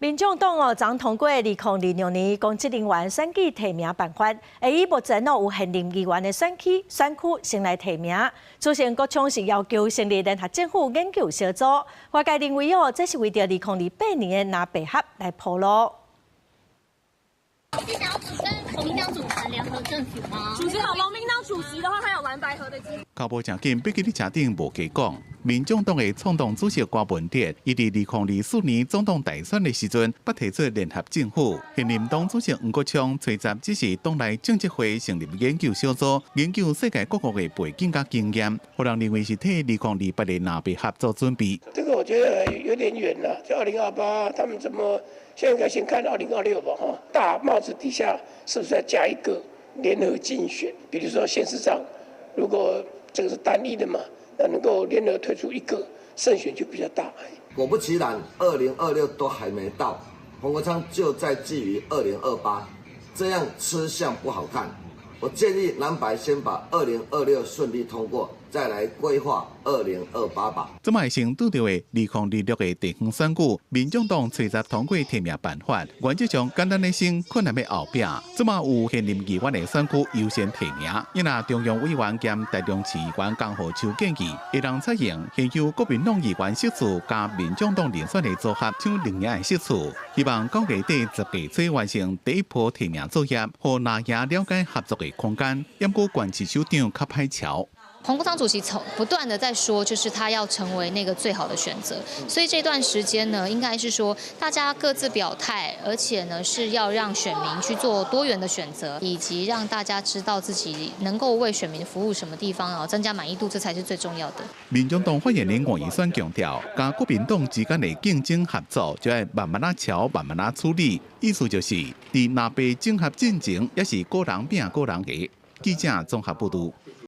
民眾黨哦，昨通過2026年公職人員選舉提名辦法，會以目前哦有現任議員的選區選區先來提名。主席國昌是要求成立聯合政府研究小組，外界認為哦，這是為著2028年的藍白合來鋪路。你想要跟國民黨組成聯合政府嗎？主席好，農民黨主席的話，他有藍白合的機會。腳步誠緊，逼佇車頂無加講。民眾黨的創黨主席柯文哲，伊佇2024年總統大選的時陣，捌提出聯合政府。現任黨主席黃國昌吹十只是黨內政策會成立研究小組，研究世界各國的背景佮經驗，予人認為是替2028的藍白合做準備。這個我覺得有點遠了，就2028，他們怎麼現在應該先看2026吧？哈，大帽子底下是不是要加一個聯合競選？比如說縣市長，如果這個是單一的嘛，那能夠聯合推出一個勝選就比較大。果不其然，2026都還沒到，黃國昌就在覬覦2028，這樣吃相不好看。我建議藍白先把2026順利通過，再來規劃2028吧。這擺先拄著的2026的地方選舉，民眾黨吹十通過提名辦法，原則上簡單的先，困難的後壁。這擺有現任議員的選區優先提名，伊若中央委員兼台中市議員江荷秋建議，會當採用現有國民黨議員席次佮民眾黨連選的組合搶兩贏的席次，希望9月底10月初完成第一波提名作業，予藍營了解合作的空間。毋過縣市首長較歹喬。黃國昌主席從不斷的在說，就是他要成為那個最好的選擇，所以這段時間呢，應該是說大家各自表態，而且呢是要讓選民去做多元的選擇，以及讓大家知道自己能夠為選民服務什麼地方啊，增加滿意度，這才是最重要的。民眾黨發言人黃怡萱強調，佮國民黨之間的競爭合作，就愛慢慢仔喬，慢慢仔處理，意思就是佇藍白整合進程，也是個人拼個人的。記者綜合報導。